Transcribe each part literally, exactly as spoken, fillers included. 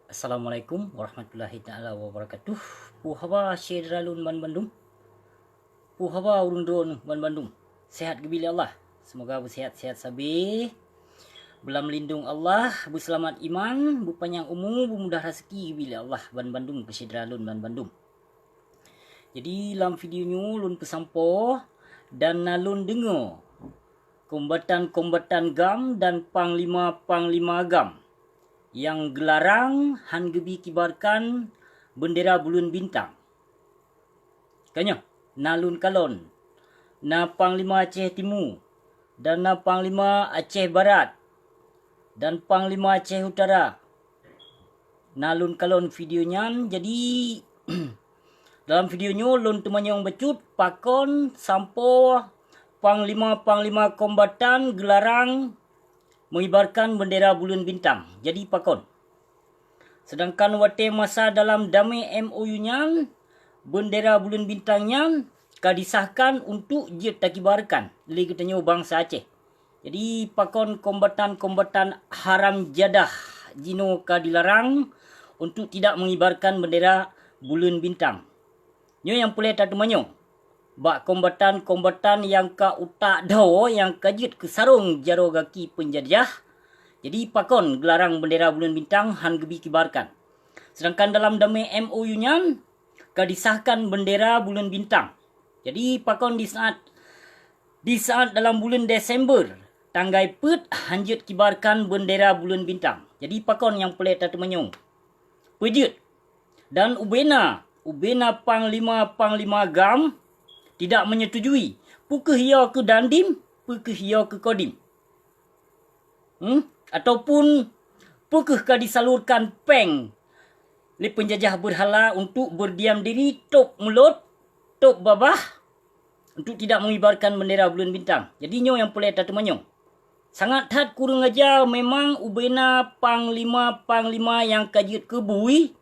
Assalamualaikum warahmatullahi taala wabarakatuh. Peue haba syedara lôn ban bandum? Peue haba ureuëng droeneuh ban bandum? Sehat geubi lé Allah. Semoga beusehat-sehat sabe. Beulam lindong Allah, beuseulamat iman, beupanyang umu, beumudah raseuki geubi lé Allah ban bandum keu syedara lôn ban bandum. Jadi lam video nyoe lôn peusampoe dan na lôn deungoe kombatan-kombatan GAM dan panglima-panglima GAM nyang geularang han geubi kibarkan beundera buleuen bintang. Ka nyoe, na lôn kalon, na Panglima Aceh Timu, dan na Panglima Aceh Barat, dan Panglima Aceh Utara. Na lôn kalon video nyan, jadi dalam video nyoe lôn teumanyong bacut pakon sampoe panglima-panglima kombatan geularang mengibarkan bendera buleuen bintang. Jadi pakon? Sedangkan watée masa dalam damé M O U nyan, bendera buleuen bintang nyan ka disahkan untuk jeuet takibarkan lé geutanyoe bansa Aceh. Jadi pakon kombatan-kombatan haram jadah jinoe ka dilarang untuk tidak mengibarkan bendera buleuen bintang? Nyoe nyang peureulée tateumanyong bak kombatan-kombatan nyang ka utak dhoe nyang ka jeuet keu sarong jaroe gaki peunjajah. Jadi pakon geularang bendera buleuen bintang han geubi kibarkan? Sedangkan dalam damé M O U nyan ka disahkan bendera buleuen bintang. Jadi pakon di saat, di saat dalam buleuen Desember tanggai peuet han jeuet kibarkan bendera buleuen bintang? Jadi pakon nyang peureulée tateumanyong? Peue jeuet? Dan ubena, ubena panglima-panglima GAM tidak menyetujui, peu kheueh yo keu Dandim, peu kheueh yo keu Kodim. Hmm? Ataupun peu kheueh ka disalurkan péng lé peunjajah beurhala untuk berdiam diri tôb mulot, tôb babah, untuk tidak mengibarkan bendera buleuen bintang. Jadi nyoe nyang peureulée tateumanyong. Sangat that kureueng aja memang ubena panglima-panglima nyang ka jeuet keu bui,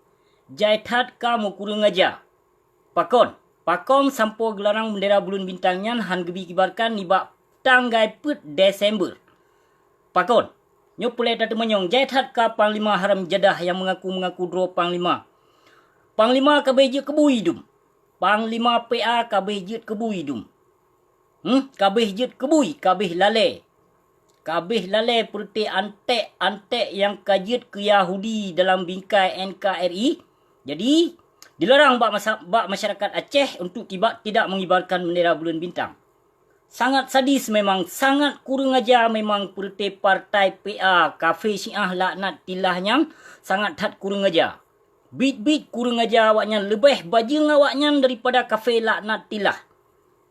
jai that ka meukureueng aja. Pakon? Pakon sampoe geularang bendera buleuen bintang nyan han geubi kibarkan nibak tanggai peuet Desember? Pakon? Nyoe peureulée tateumanyong, jai that ka panglima haram jadah nyang meungaku-meungaku droe panglima. Panglima ka abéh jeuet keu bui dum. Panglima P A ka abéh jeuet keu bui dum. Hmm, ka abéh jeuet keu bui, ka abéh lalée. Ka abéh lalée peureuté anték-anték nyang ka jeuet keu Yahudi dalam bingkai N K R I. Jadi, dilarang bak masa-, bak masyarakat Aceh untuk tiba tidak mengibarkan bendera buleuen bintang. Sangat sadis memang, sangat kureueng aja memang peureuté partai P A kafé Syiah laknat tilah nyan, sangat that kureueng aja. Bit-bit kureueng aja awaknyan, leubeh bajeueng awaknyan daripada kafé laknat tilah.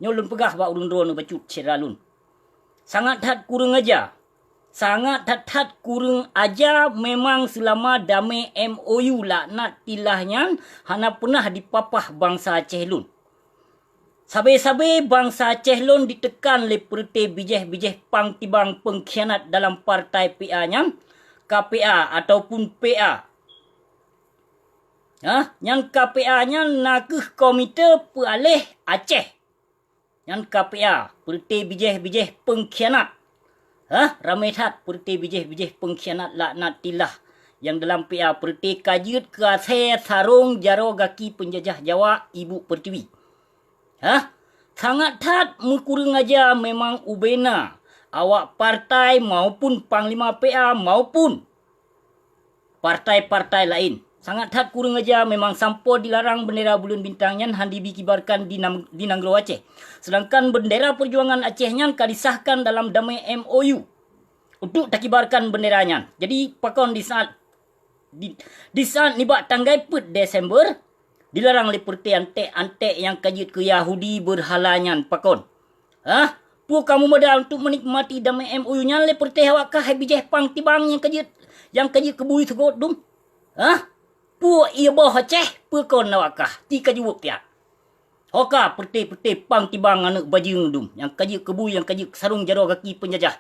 Nyoe lôn peugah bak ureuëng droeneuh bacut syedara lôn. Sangat that kureueng aja. Sangat that-that kureueng aja memang seulama damé M O U laknat tilah nyan hana peunah dipapah bansa Aceh lôn. Sabe-sabe bansa Aceh lôn diteukan lé peureuté bijéh-bijéh pang tibang peungkhianat dalam partai P A nyan, K P A ataupun P A. Hah, nyan K P A nyan na kheueh Komite Peualeh Aceh. Nyan K P A, peureuté bijéh-bijéh peungkhianat. Hah, ramé that peureuté bijéh-bijéh peungkhianat laknat tilah nyang dalam P A, peureuté ka jeuet keu asée sarong jaroe gaki peunjajah Jawa ibu peurtiwi. Hah, sangat that meukureueng aja memang ubena awak partai maupun panglima P A maupun partai-partai laén. Sangat that kureueng aja memang sampoe dilarang bendera buleuen bintang nyan han dibi kibarkan di nam-, di nanggroe Aceh. Sedangkan bendera peujuangan Aceh nyan ka disahkan dalam damé M O U untuk takibarkan bendera nyan. Jadi pakon di saat, di, di saat nibak tanggai peuet Desember dilarang lé peureuté anték-anték nyang ka jeuet keu Yahudi beurhala nyan pakon? Hah? Peue kamoe meuda untuk meunikmati damé M O U nyan lé peureuté awak kah hai bijéh pang tibang nyang ka jeuet, nyang ka jeuet keu bui seugot dum? Hah? Peue ié boh Aceh, peue kon awak kah? Ti ka jaweueb piak. Ho ka peureuté-peureuté pang tibang aneuëk bajeueng dum, nyang ka jeuet keu bui, nyang ka jeuet keu sarong jaroe gaki peunjajah.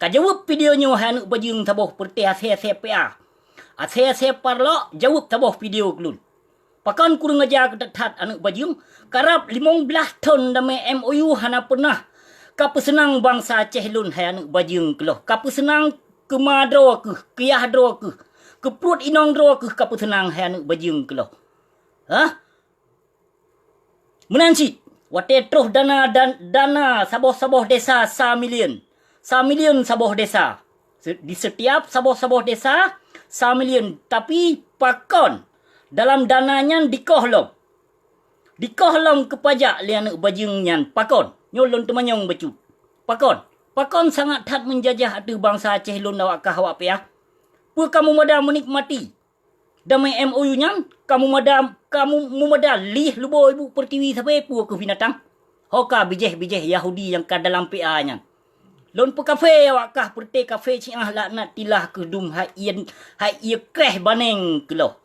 Ka jaweueb video nyoe hai aneuëk bajeueng saboh peureuté asée-asée P A. Asée-asée parlok, jaweueb saboh video keu lôn. Pakon kureueng aja keu that-that aneuëk bajeueng, karab limong blaih thon damé M O U hana peunah ka peuseunang bansa Aceh lôn hai aneuëk bajeueng keuloh. Ka peuseunang keu ma droe keuh, keu yah droe keuh, Keu pruet inong droe kheueh ka peuseunang hai aneuk bajeueng keuloh. Hah? Meunan cit, watée troh dana dan dana saboh-saboh desa sa milion. Sa milion saboh desa. Se-, di setiap saboh-saboh desa sa milion. Tapi pakon dalam dana nyan dikoh lom? Dikoh lom keu pajak lé aneuk bajeueng nyan pakon? Nyoe lôn teumanyong bacut. Pakon? Pakon sangat that meujajah ateueh bansa Aceh lôn awak kah awak P A? Peue kamoe mada meunikmati damé M O U nyan? Kamoe mada, kamoe mumada lieh lubo ibu pertiwi sabe peue keu binatang? Ho ka bijéh-bijéh Yahudi nyang ka dalam P A nyan. Lôn peukafé awak kah peureuté kafé Syiah laknatillah keu dum hai ie, hai ie kréh baneng keuloh.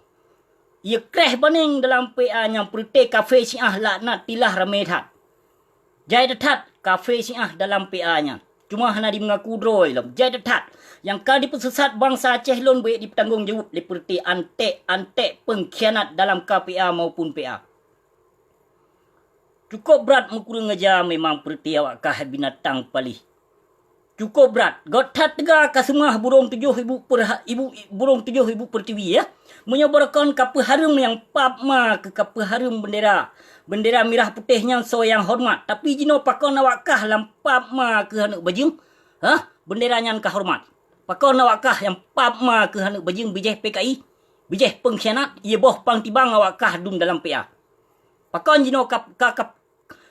Ie kréh baneng dalam P A nyang peureuté kafé Syiah laknatillah ramé that. Jai that-that kafé Syiah dalam P A nyan. Cuma hana jimeungaku droe lom. Jai that-that. Nyang ka jipeusesat bansa Aceh lôn bék jipeutanggong jaweueb lé peureuté anték-anték peungkhianat dalam K P A maupun P A. Cukôp brat meukureueng aja memang peureuté awak kah binatang paléh. Cukôp brat. Göt that teuga ka seumah burông tujoh ibu perha-, ibu, burông tujoh ibu pertiwi, ya. Meunyoe barokon ka peuhareuem nyang pap ma keuh ka peuhareuem bendera, bendera mirah putéh nyan soe nyang horeumat. Tapi jinoe pakon awak kah lam pap ma keuh aneuk bajeueng? Hah? Bendera nyan ka horeumat. Pakon awak kah nyang pap ma keuh aneuk bajeueng bijéh P K I? Bijéh peungkhianat, ie boh pang tibang awak kah dum dalam P A. Pakon jinoe ka, ka, ka,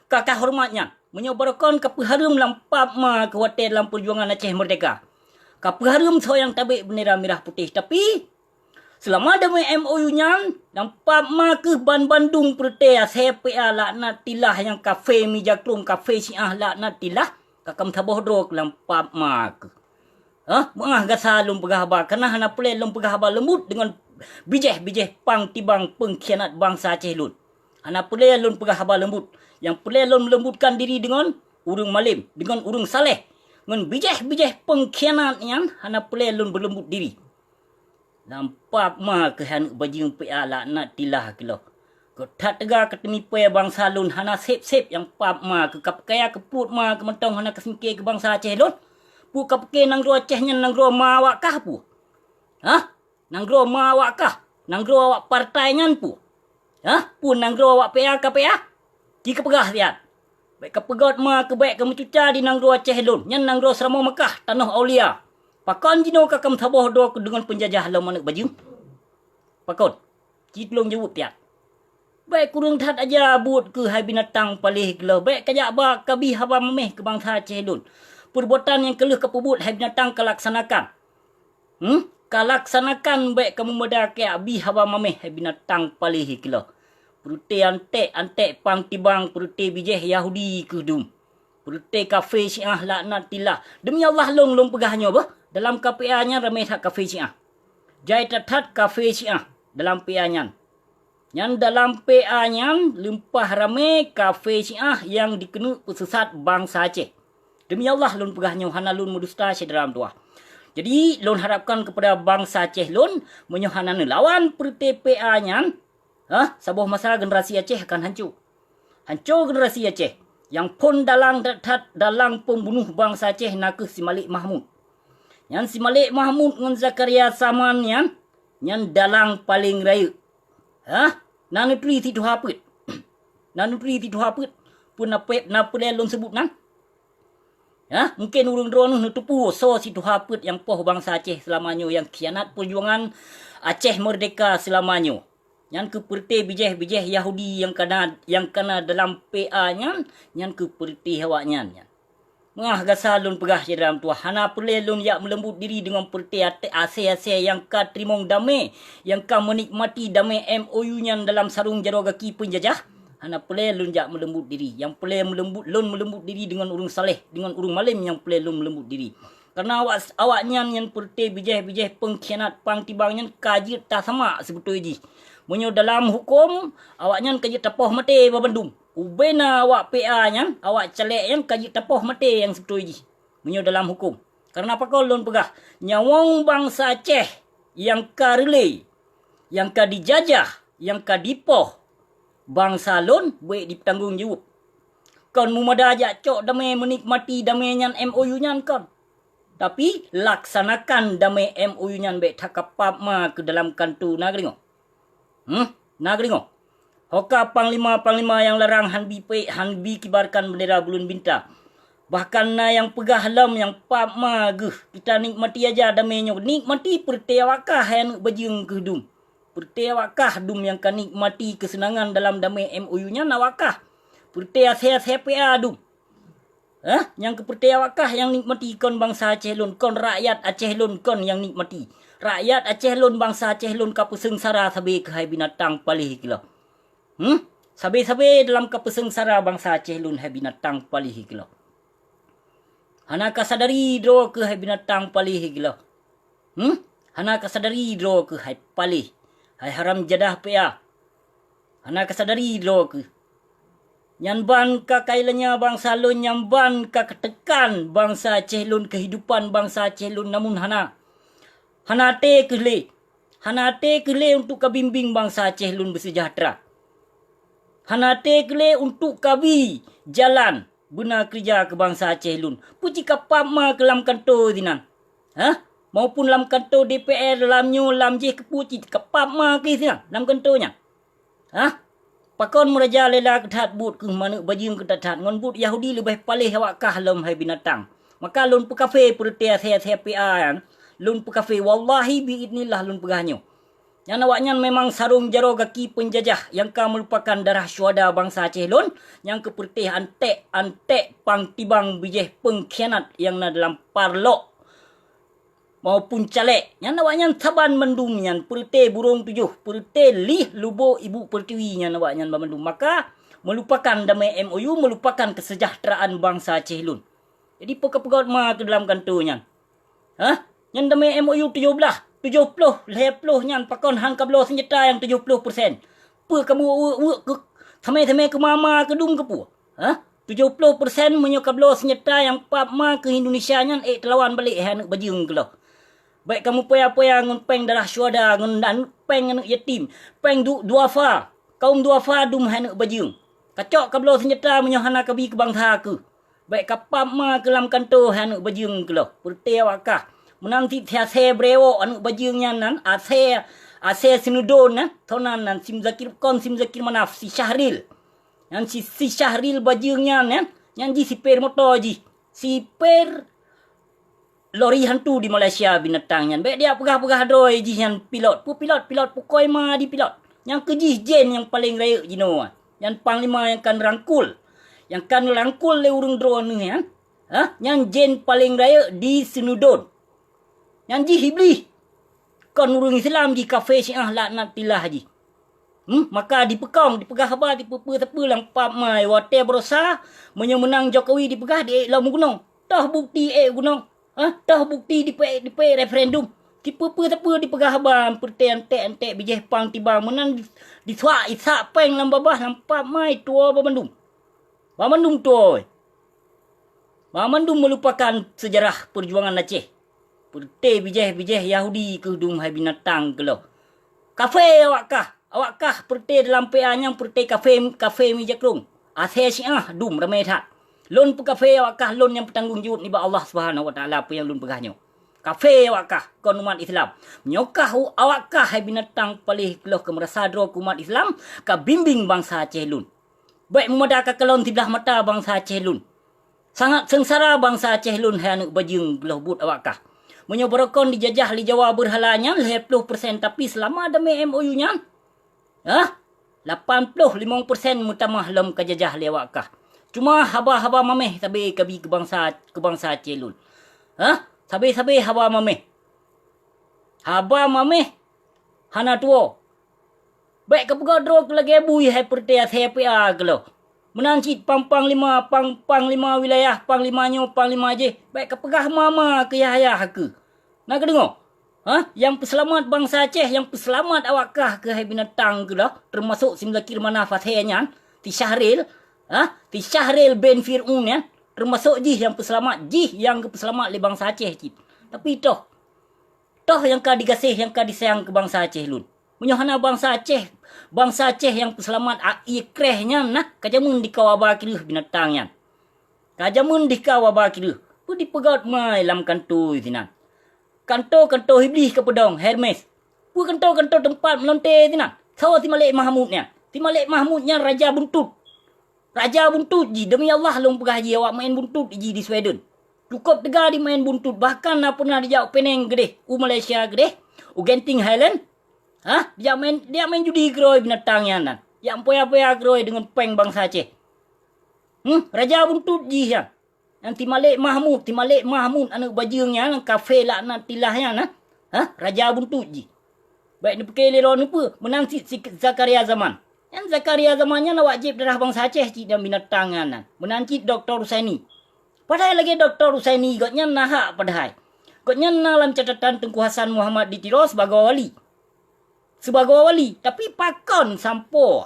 ka, ka horeumat nyan? Meunyoe barokon ka peuhareuem lam pap ma keuh watée lam peujuangan Aceh Merdeka. Ka peuhareuem soe nyang tabek bendera mirah putéh. Tapi, seulama damé M O U nyan, lam pap ma keuh ban bandum peureuté asée P A laknatillah nyang kafé meujakrong kafé Syiah laknatillah, ka kam saboh droe keuh lam pap ma keuh. Hah? Beungah gasa lôn peugah haba, kareuna hana peureulée lôn peugah haba leumbut deungon bijéh-bijéh pang tibang peungkhianat bansa Aceh lôn. Hana peureulée lôn peugah haba leumbut. Nyang peureulée lôn meuleumbutkan diri deungon ureuëng malém, deungon ureuëng saléh. Ngon bijéh-bijéh peungkhianat nyan hana peureulée lôn meuleumbut diri. Lam pap ma keuh aneuk bajeueng P A laknatillah keuloh. Göt that teuga ka teumipée bansa lôn hana sép-sép nyang pap ma keuh ka peukaya keu pruet ma keuh mantong hana ka singké keu bansa Aceh lôn. Peue ka pike nanggroe Aceh nyan nanggroe ma awak kah peue? Hah? Nanggroe ma awak kah? Nanggroe awak partai nyan peue? Hah? Peue nanggroe awak P A K P A? Ci ka peugah siat. Bék ka peugöt ma keuh bék ka meucuca di nanggroe Aceh lôn, nyan nanggroe Seuramoe Meukah, tanoh aulia. Pakon jinoe ka kam saboh droe keuh deungon peunjajah lom aneuk bajeueng? Pakon? Ci tulông jaweueb siat. Bék kureueng that aja buet keuh hai binatang paléh keuloh. Bék kajak ba kabi haba maméh keu bansa Aceh lôn. Peurbuatan nyang ka lheueh kapeubuet hai binatang kalaksanakan. Hmm? Kalaksanakan bék kamoe mada keu abi haba maméh hai binatang paléh keuloh. Peureuté anték-anték pang tibang peureuté bijéh Yahudi keuh dum. Peureuté kafé Syiah laknatillah. Deumi Allah lôn, lôn peugah nyoe beuh, dalam K P A nyan ramé that kafé Syiah. Jai that-that kafé Syiah dalam P A nyan. Nyan dalam P A nyan leumpah ramé kafé Syiah nyang dikeuneuk peuseusat bansa Aceh. Deumi Allah lôn peugah nyoe hana lôn meudusta syedara meutuwah. Jadi lôn harapkan keupada bansa Aceh lôn, meunyoe hana neulawan peureuté P A nyan, hah, saboh masa generasi Aceh akan hanco. Hanco generasi Aceh. Nyang phon dalang that-that dalang peumbunoh bansa Aceh nakeuh si Malik Mahmud. Nyan si Malik Mahmud ngon Zakaria Saman nyan, nyan dalang paleng rayeuk. Hah? Na neuturi si tuha peuet? Na neuturi si tuha peuet? Peue na peuet, na peureulée lôn seubut nan? Hah? Mungken ureuëng droeneueh neuteupeue soe si tuha peuet nyang poh bansa Aceh seulama nyoe nyang khianat peujuangan Aceh Merdeka seulama nyoe. Nyan keuh peureuté bijéh-bijéh Yahudi nyang kana, nyang kana dalam P A nyan, nyan keuh peureuté awaknyan nyan. Meungah gasa lôn peugah syedara meutuwah, hana peureulée lôn jak meuleumbut diri deungon peureuté até-, asée-asée nyang ka teurimong damé, nyang ka meunikmati damé M O U nyan dalam sarong jaroe gaki peunjajah. Hana peureulée lôn jak meuleumbut diri. Nyang peureulée meuleumbut, lôn meuleumbut diri deungon ureuëng saléh, deungon ureuëng malém nyang peureulée lôn meuleumbut diri. Kareuna awak, awaknyan nyan peureuté bijéh-bijéh peungkhianat pang tibang nyan ka jeuet tasamak seubeutôi jih. Meunyoe dalam huköm, awaknyan ka jeuet tapoh maté babandum. Ubena awak P A nyan, awak calék nyan ka jeuet tapoh maté nyang seubeutôi jih. Meunyoe dalam huköm. Kareuna pakon lôn peugah, nyawöng bansa Aceh nyang ka reulée, nyang ka dijajah, nyang ka dipoh, bansa lôn bék jipeutanggong jaweueb. Kon mumada jak cok damé meunikmati damé nyan M O U nyan kon. Tapi laksanakan damé M O U nyan, bék takapab ma keu dalam kanto, na geudeungoe. Hmm, na geudeungoe. Hoka panglima-panglima nyang larang han bi pek, han bi kibarkan bendera buleuen bintang. Bahkan na nyang peugah lom nyang pab ma geuh, kita nikmati aja damé nyoe, nikmati peureuté awak kah hai aneuk bajeueng keuh dum. Peureuté awak kah dum nyang ka nikmati keuseunangan dalam damé M O U nyan awak kah. Peureuté asée-asée P A dum. Hah? Nyang keu peureuté awak kah nyang nikmati kon bansa Aceh lôn, kon rakyat Aceh lôn kon nyang nikmati. Rakyat Aceh lôn, bansa Aceh lôn ka peuseungsara sabé keuhai binatang paléh geuloh. Hmm? Sabé-sabé dalam ka peuseungsara bansa Aceh lôn hai binatang paléh geuloh. Hana ka sadari droe keuhai binatang paléh geuloh. Hmm? Hana ka sadari droe keuhai paléh, hai haram jadah P A. Hana ka sadari droe keuh. Nyan ban ka kailanya bansa lôn, nyan ban ka kateukan bansa Aceh lôn, keuhidupan bansa Aceh lôn, namun hana. Hana até keuh lé. Hana até keuh lé untuk ka bimbing bansa Aceh lôn beusejahtera. Hana até keuh lé untuk ka bi jalan beuna keureuja keu bansa Aceh lôn. Peue cit kapab ma keu lam kanto sinan? Hah? Maupun lam kanto D P R, lam nyoe, lam jéh, keupeue cit kapab ma keuh sinan lam kanto nyan? Hah? Pakon meuraja lela keuthat buet keuh, aneuk bajeueng keuthat-that, ngon buet Yahudi leubeh paléh awak kah lom hai binatang. Maka lôn peukafé peureuté asée-asée P A nyan, lôn peukafé, wallahi biidznillah lôn peugah nyoe. Nyan awaknyan memang sarong jaroe gaki peunjajah nyang ka meulupakan darah syuhada bansa Aceh lôn, nyang keu peureuté anték-anték pang tibang bijéh peungkhianat nyang na dalam parlok maupun caleg. Nyan awaknyan saban mandum nyan peureuté burông tujoh, peureuté lih lubo ibu peurtiwi nyan awaknyan banmandum. Maka meulupakan damé M O U, meulupakan keuseujahteuraan bansa Aceh lôn. Jadi peue kapeugot ma keu dalam kanto nyan? Hah? Nyan damé M O U tujoh blaih, tujoh ploh, lhée ploh nyan pakon han kabloe seunjata nyang tujoh ploh persen? Peue kamoe uek-uek keu samé-samé keu mama keu dum keupeue? Hah? Tujoh ploh persen meunyoe kabloe seunjata nyang pab ma keu Indonesia nyan ék teulawan balek hai aneuk bajeueng keuloh. Bék kamoe poya-poya ngon péng darah syuhada, ngon dan péng aneuk yatim, péng du-, duafa, kaum duafa dum hai aneuk bajeueng. Kacok kabloe seunjata meunyoe hana kabi keu bansa keuh. Bék kapab ma keu lam kanto hai aneuk bajeueng keuloh, peureuté awak kah. Meunan cit si asée brewok aneuk bajeueng nyan nan, asée, asée Seunudon nyan, tonan nan si Muzakir, kon si Muzakir Manaf, si Syahril. Nyan si, si Syahril bajeueng nyan, nyan, nyan jih sipér moto jih. Sipér lori hantu di Malaysia binatang nyan. Bék dia peugah-peugah droe jih nyan pilot. Peue pilot, pilot pukoi ma di pilot. Nyang keu jih jen nyang paleng rayeuk jinoe. Nyan panglima nyang ka neurangkul. Nyang ka neurangkul lé ureuëng droeneuh nyan. Hah? Nyan jen paleng rayeuk di Seunudon. Nyan jih Iblih. Kon ureuëng Islam jih, kafé Syiah laknatillah jih. Hmm, maka dipeukong, dipeugah haba, dipeupeu-teupeu lam pap mai. Watée baroesa, meunyoe meunang Jokowi dipeugah di ék lom gunong. Toh bukti ék gunong? Hah? Toh bukti dipeu-, dipeu referendum? Dipeupeu-teupeu dipeugah haba, peureuté anték-anték bijéh pang tiba meunan di-, disuak isak péng lam babah lam pap mai tuwoe banmandum. Banmandum tuwoe. Banmandum meulupakan seujarah peujuangan Aceh. Peureuté bijéh-bijéh Yahudi keuh dum hai binatang keuloh. Kafé awak kah, awak kah peureuté dalam P A nyang peureuté kafé, kafé mijakrong. Asée Syiah dum ramé that. Lôn peukafé awak kah, lôn nyang peutanggong jaweueb nibak Allah Subhanahu Wa Taala peue nyang lôn peugah nyoe. Kafé awak kah, kon umat Islam. Nyoe kah u-, awak kah hai binatang paléh keuloh ka meurasa droe keu umat Islam, ka bimbéng bansa Aceh lôn. Bék meumada ka kalon siblah mata bansa Aceh lôn. Sangat seungsara bansa Aceh lôn hai aneuk bajeueng keuloh buet awak kah. Meunyoe barokon dijajah lé Jawa beurhala nyan lhée ploh persen, tapi seulama damé M O U nyan, hah? Lapan ploh limong persen meutamah lom ka jajah lé awak kah. Cuma haba-haba maméh sabé kabi keu bansa, keu bansa Aceh lôn. Hah? Sabé-sabé haba maméh. Haba maméh hana tuwoe. Bék kapeugah droe keu lagée bui hai peureuté asée P A keuloh. Meunan cit pang-panglima, pang-, panglima wilayah, panglima nyoe, panglima jéh. Bék kapeugah ma-ma keu yah-yah keuh. Na kadeungoe? Hah? Nyang peuseulamat bansa Aceh, nyang peuseulamat awak kah keuh hai binatang keuloh, teumasok si Muzakir Manaf asée nyan, si Syahril, hah? Si Syahril bin Fir'aun nyan, teumasok jih nyang peuseulamat, jih nyang geupeuseulamat lé bansa Aceh cit. Tapi toh, toh nyang ka digaséh, nyang ka disayang keu bansa Aceh lôn. Meunyoe hana bansa Aceh, bansa Aceh nyang peuseulamat a-, ié kréh nyan nah, ka jameun dikawa ba kireuh binatang nyan. Ka jameun dikawa ba kireuh. Peue dipeugét mai lam kantô sinan? Kantô-kantô Iblih ka peudong, Hermes. Peue kantô-kantô teumpat meulonte sinan? Soe si Malik Mahmud nyan? Si Malik Mahmud nyan raja buntut. Raja buntut jih, demi Allah lôn peugah jih, awak maén buntut jih di Sweden. Cukôp teuga di maén buntut, bahkan na pernah dijak u Penang keudeh, u Malaysia keudeh, u Genting Highland. Hah? Dijak maén, dijak maén judi keudroe binatang nyan nan. Jak meupoya-poya keudroe deungon péng bansa Aceh. Hmm, raja buntut jih nyan. Nyan si Malik Mahmud, si Malik Mahmud aneuk bajeueng nyan, kafé laknatillah nyan, ha? Ha? Raja buntut jih. Bèk neupiké lé droeneuh peue, meunan cit si Zakaria Zaman. Nyan Zakaria Zaman nyan awak jieb darah bansa Aceh cit dan binatang nyan nan. Meunan cit Doktor Rusaini. Padahai lagèe Doktor Rusaini, gobnyan na hak padahai. Gobnyan na lam catatan Teungku Hasan Muhammad di Tiro sibagoe wali. Sibagoe wali, tapi pakon sampoe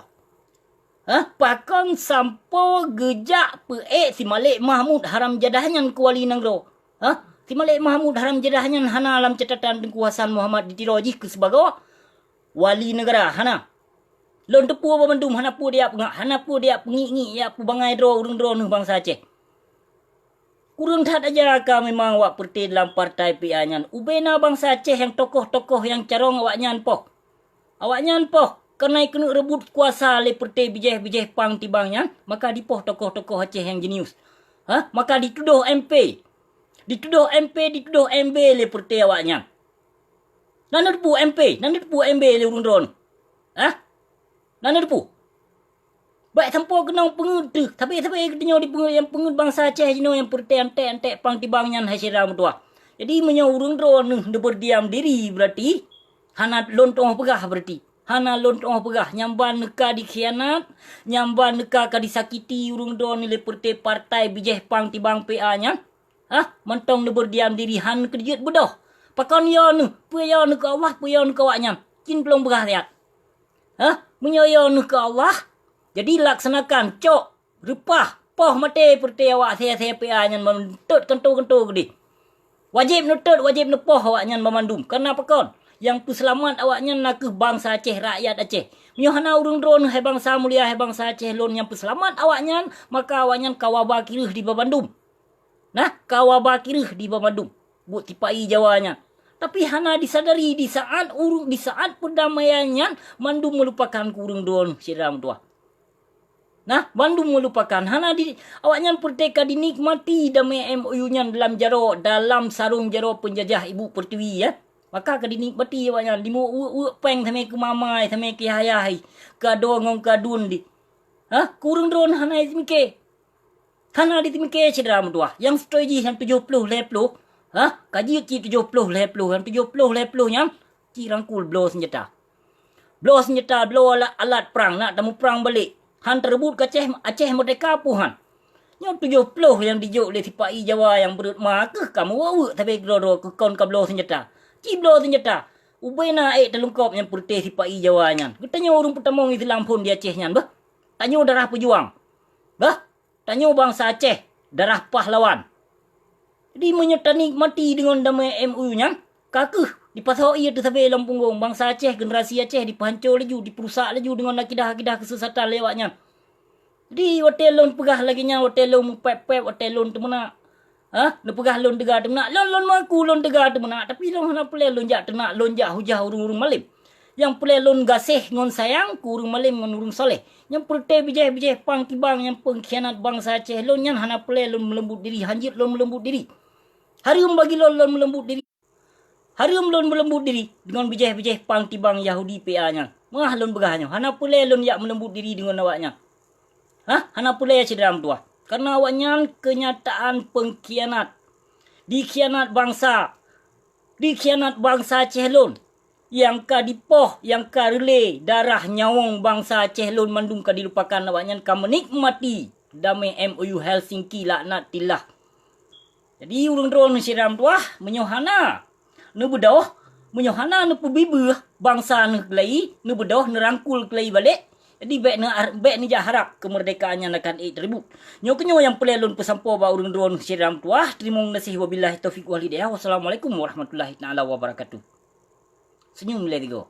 Hah? Pakon sampoe geujak peuék si Malik Mahmud haram jadah nyan keu wali nanggroe? Hah? Si Malik Mahmud haram jadah nyan hana lam catatan Teungku Hasan Muhammad di Tiro jih keu sibagoe wali neugara, hana. Lôn teupeue banmandum, hana peue dijak peungak, hana peue dijak peungik-ngik, jak peubangai droe ureueng droeneuh bansa Aceh. Kureueng that aja ka memang awak peureute dalam partai P A nyan. Ubena bansa Aceh nyang tokoh-tokoh nyang carông awaknyan poh. Awaknyan poh, keuneuk keuneuk reubot kuasa lé peureute bijéh-bijéh pang tibang nyan, maka dipoh tokoh-tokoh Aceh nyang jenius. Hah? Maka ditudôh M P. Ditudôh M P, ditudôh M B lé peureute awaknyan. Na neuteupeue M P, na neuteupeue M B lé ureueng droeneuh. Hah? Na neuteupeue? Bèk sampoe keunong peungeuet teuh. Sabé-sabé geutanyoe dipeungeuet nyang peungeuet bansa Aceh jinoe nyang peureute anték-anték pang tibang nyan hai syedara meutuwah. Jadi meunyoe ureueng droeneuh neubeurdiam diri, berarti hana lôn tu'oh peugah berarti. Hana lôn tu'oh peugah, nyang ban neuka dikhianat, nyang ban neuka ka disakiti ureueng droeneuh lé peureute partai bijéh pang tibang P A nyan. Hah? Mantong neubeurdiam diri, han keuneuk jeuet beudôh. Pakon yo neuh, peue yo neuh keu Allah, peue yo neuh keu awaknyan. Cit lôn peugah siat. Hah? Meunyoe yo neuh keu Allah, jadi laksanakan, cok, reupah, poh maté peureute awak asai-asai P A nyan ban neutot kantô-kantô keudeh. Wajéb neutot, wajéb neupoh awaknyan banmandum. Kareuna pakon? Nyang peuseulamat awaknyan nakeuh bansa Aceh, rakyat Aceh. Meunyoe hana ureueng droeneuh hai bansa mulia, hai bansa Aceh lôn nyang peuseulamat awaknyan, maka awaknyan ka waba kireueh di banmandum. Nah, ka waba kireueh di banmandum buet sipa-i Jawa nyan. Tapi hana disadari di saat ureueng, di saat peurdamaian nyan mandum meulupakan keu ureueng droeneuh syedara meutuwah. Nah, mandum meulupakan. Hana di, awaknyan peureute ka dinikmati damé M O U nyan dalam jaroe, dalam sarong jaroe peunjajah ibu peurtiwi, ya. Maka ka dinikmati awaknyan, dimuweuek-weuek péng samé keu mamai, samé keu yah-yah, keu adoe ngon keu aduen di. Hah? Keu ureueng droeneuh hana jimike. Hana jiteumiké syedara meutuwah, nyang seutôi jih nyang tujoh ploh lhèe ploh, hah? Ka jeuet cit tujoh ploh lhèe ploh, nyang tujoh ploh lhèe ploh nyan cit rangkul bloe seunjata. Bloe seunjata, bloe alat, alat prang, nak tamuprang balek. Han teureubot keu Aceh, Aceh meurdeka peue han. Nyoe tujoh ploh nyang dijok lé sipa-i Jawa nyang beureuet ma keuh ka meuweuek-weuek sabé keudroe-droe keu kon ka bloe seunjata. Cit bloe seunjata, ubena ék talungkôb nyang peureute sipa-i Jawa nyan. Geutanyoe ureueng peutamong Islam phon di Aceh nyan, beuh. Tanyoe darah peujuang. Beuh. Tanyoe bansa Aceh, darah pahlawan. Jadi meunyoe tanikmati deungon damé M O U nyan, ka keuh dipasoe ié teuh sabé lam punggong bansa Aceh, generasi Aceh dipeuhanco laju, dipeurusak laju deungon akidah-akidah keusesatan lé awaknyan. Jadi watèe lôn peugah lagèe nyan, watèe lôn meupèp-pèp, watèe lôn teumeunak, ha, neupeugah lôn teuga teumeunak, lôn, lôn mengaku lôn teuga teumeunak, tapi lôn hana peureulèe lôn jak teunak, lôn jak hujah ureueng-ureueng malém. Nyang peureulèe lôn gaséh ngon sayang keu ureueng malém ngon ureueng saleh. Nyang peureute bijéh-bijéh pang tibang nyang peungkhianat bansa Aceh lôn nyan hana peureulèe lôn meuleumbut diri, hanjeuet lôn meuleumbut diri. Hareuem bagi lôn lôn meuleumbut diri. Hareuem lôn meuleumbut diri deungon bijéh-bijéh pang tibang Yahudi P A nyan. Meuah lôn peugah nyoe, hana peureulèe lôn jak meuleumbut diri deungon awaknyan. Hah? Hana peureulèe syedara meutuwah. Kareuna awaknyan keunyataan peungkhianat. Dikhianat bansa. Dikhianat bansa Aceh lôn, nyang ka dipoh, nyang ka reulée darah nyawöng bansa Aceh lôn mandum ka dilupakan, awaknyan ka meunikmati damé M O U Helsinki laknatillah. Jadi ureuëng droeneuh syedara meutuwah, meunyoe hana neubeudôh, meunyoe hana neupeubibeuh bansa neuh keulai, neubeudôh, neurangkul keulai balek, jadi bék ne-, bék neujak harab keumeurdekaan nyan akan ék teureubut. Nyoe keunyoe nyang peureulée lôn peusampoe bak ureuëng droeneuh syedara meutuwah. Teurimong gaséh, wabillahi taufiq wal hidayah. Wassalamualaikum warahmatullahi taala wabarakatuh. Seunyum lé tigo.